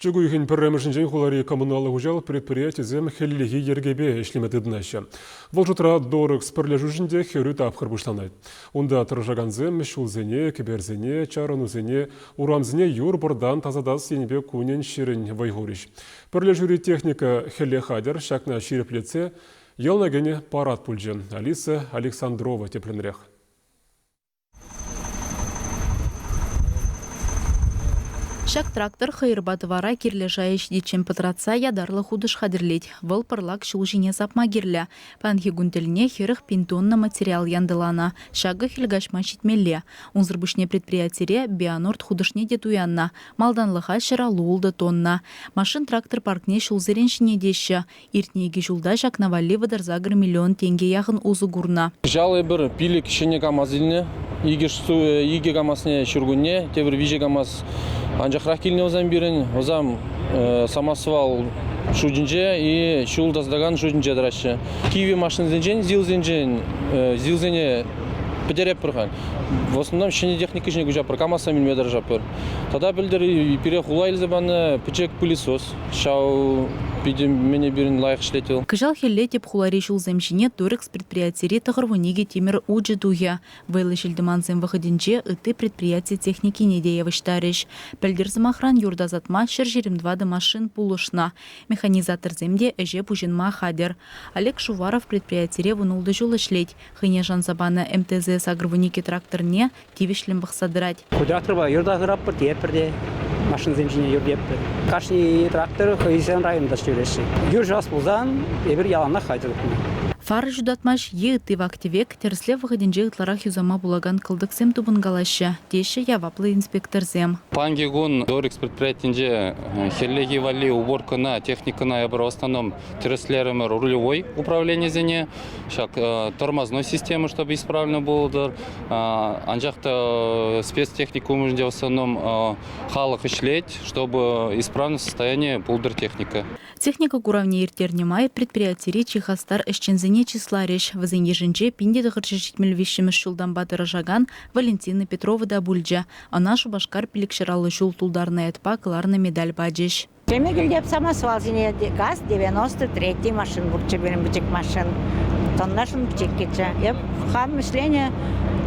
Чӳк уйӑхӗн пӗрремӗшӗнчен хулари коммуналлӑ хуҫалӑх предприятийӗсем хӗллехи йӗркепе ӗҫлеме тытӑнаҫҫӗ. Вӑл шутра Дорекс пӗрлешӳшӗн те хӗрӳ тапхӑр пуҫланать. Унта тӑрӑшакансем ҫулсене, кӗперсене, чарӑнусене, урамсене юр-пӑртан тасатас енӗпе кунӗн-ҫӗрӗн вӑй хурӗҫ. Пӗрлешӳри техника хӗлле хатӗр, ҫакна ҫирӗплетсе йӑлана кӗнӗ парад пулчӗ. Алиса Александрова тӗплӗнрех. Ҫак трактор хӑйӑрпа тӑвара кирлӗ шая ҫитиччен пӑтратса ятарлӑ хутӑш хатӗрлет. Вӑл пӑрлак ҫул ҫине сапма кирлӗ. Паянхи кун тӗлне 40 пин тонна материал янтӑланӑ. Ҫакӑ хӗл каҫма ҫитмелле. Унсӑр пуҫне предприятире Бионорд хутӑшне те туяннӑ. Малтанлӑха 150 тонна. Машин-трактор паркне ҫулсерен ҫӗнетеҫҫӗ. Иртнӗ икӗ ҫулта ҫакна валли 38 миллион тенкӗ яхӑн усӑ курнӑ. Кӑҫал эпир пилӗк ҫӗнӗ КАМАЗ илнӗ. Икӗ КАМАЗне ҫуркунне, тепӗр виҫӗ КАМАЗ анчахрах килнӗ вӗсем пирӗн. Вӗсем самосвал шутӗнче и ҫул тасатакан шутӗнче тӑраҫҫӗ. Кивӗ машинсенчен, ЗИЛсенчен, ЗИЛсене пӗтеретпӗр-ха. В основном ҫӗнӗ техника ҫине куҫатпӑр, КАМАЗсем илме тӑрӑшатпӑр. Тата пӗлтӗр пире хула илсе панӑ пӗчӗк пылесос. Ҫав питӗ мӗне пирӗн лайӑх ӗҫлет вӑл. Кӑҫал хӗлле тӗп хулари ҫулсем ҫине Турекс предприятири 92 тимӗр учӗ тухӗ. Вӑйлӑ ҫил-тӑмансем вӑхӑтӗнче ытти предприяти техникине те явӑҫтарӗҫ. Пӗлтӗр, сӑмахран, юр тасатма 124 машин пулӑшнӑ. Механизаторсем те ӗҫе пуҫӑнма хатӗр. Олег Шуваров предприятире 16 ҫул ӗҫлет. Хӑйне шанса панӑ МТЗ 82 тракторне тивӗҫлӗн пӑхса тӑрать. Ку тракторпа юр та хыраппӑр, тиетпӗр те, машинсем ҫине юр тиетпӗр. Кашни трактор хӑйсен районта ҫӳреҫҫӗ. Юр ҫӑвас пулсан эпир яланах хатӗр тытнӑ. Фара ҫутатмасть е ытти вак-тӗвек тӗрӗслев вӑхӑтӗнче ытларах юсама пулакан кӑлтӑксем тупӑнкалаҫҫӗ, теҫҫӗ яваплӑ инспекторсем. Паянхи кун Дорикс предприятинче хӗллехи валли уборкӑна, техникӑна эпир в основном тӗрӗслерӗмӗр рулевой управленисене, ҫак тормозной система, чтобы исправлено бултӑр. Анчах та спецтехника умӗнче в основном халӑх ӗҫлет, чтобы исправное состояние пултӑр техника. Техника куравне ирттернӗ май предприятире чи хастар ӗҫченсене чысларӗҫ. Вӗсен йышӗнче 1973 ҫултанпа тӑрӑшакан Валентина Петрова та пулчӗ. Ӑна Шупашкар 550 ҫул тултарнӑ ятпа кӑларнӑ медаль пачӗҫ. Теме килтеп самосвал ҫине газ 93 машин пурччӗ пирӗн пӗчӗк машин. Тоннашӑн пӗчӗккӗччӗ. Эп хам ӗҫленӗ,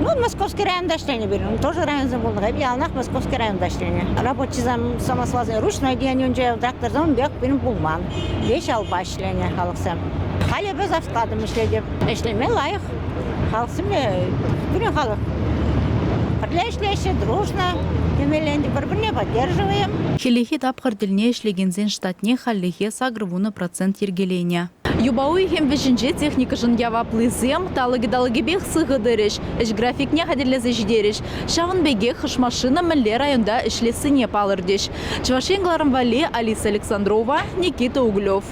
ну, Московский районта ӗҫленӗ пирӗн. Тоже районсем пулнӑ. Эп яланах Московский районта ӗҫленӗ. Рабочисем самосвалсен ручной день тракторсем пек пирӗн пулман. Веҫ алпа ӗҫленӗ халӑхсем. Халь эпӗ завскладом ӗҫлетӗп. Ӗҫлеме лайӑх. Халӑхсемпе пирӗн халӑх пӗрле ӗҫлеҫҫӗ, дружно темелле ӗнтӗ, пӗр-пӗрне поддерживаем. Хӗллехи тапхӑр тӗлне ӗҫлекенсен штатне хальлӗхе 80% йӗркеленӗ. Юпа уйӑхӗн вӗҫӗнче техникӑшӑн яваплисем талӑкӗ-талӑкӗпех сыхӑ тӑрӗҫ, ӗҫ графикне хатӗрлесе ҫитерӗҫ. Ҫавӑн пекех хӑш машина мӗнле районта ӗҫлессине палӑртӗҫ. Чӑваш Ен кӑларӑм валли Алиса Александрова, Никита Углев.